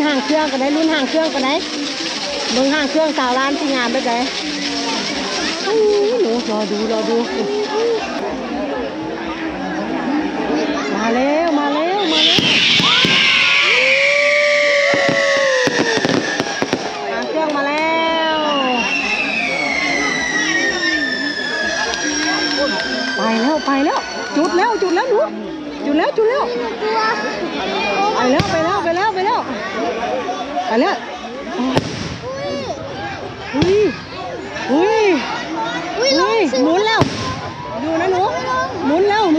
ຫາງເຄື່ອງປານໃດ? ລຸ້ນຫາງເຄື່ອງປານໃດ? ເບິ່ງຫາງເຄື່ອງສາວລ້ານຊິງາມແບບໃດ? ໂອ້ຍ ໜູ ລໍດູ ລໍດູ. ມາແລ້ວ ມາແລ້ວ ມາແລ້ວ ຫາງເຄື່ອງມາແລ້ວ. ໄປແລ້ວ ໄປແລ້ວ ຈຸດແລ້ວ ຈຸດແລ້ວໜູ ຈຸດແລ້ວ ຈຸດແລ້ວ. ໄປແລ້ວ ໄປແລ້ວ ໄປແລ້ວ ໄປແລ້ວ ໄປແລ້ວ. ອຸ້ຍ ອຸ້ຍ ອຸ້ຍ ໝູນແລ້ວ ດູນະໜູ ໝູນແລ້ວ ໝ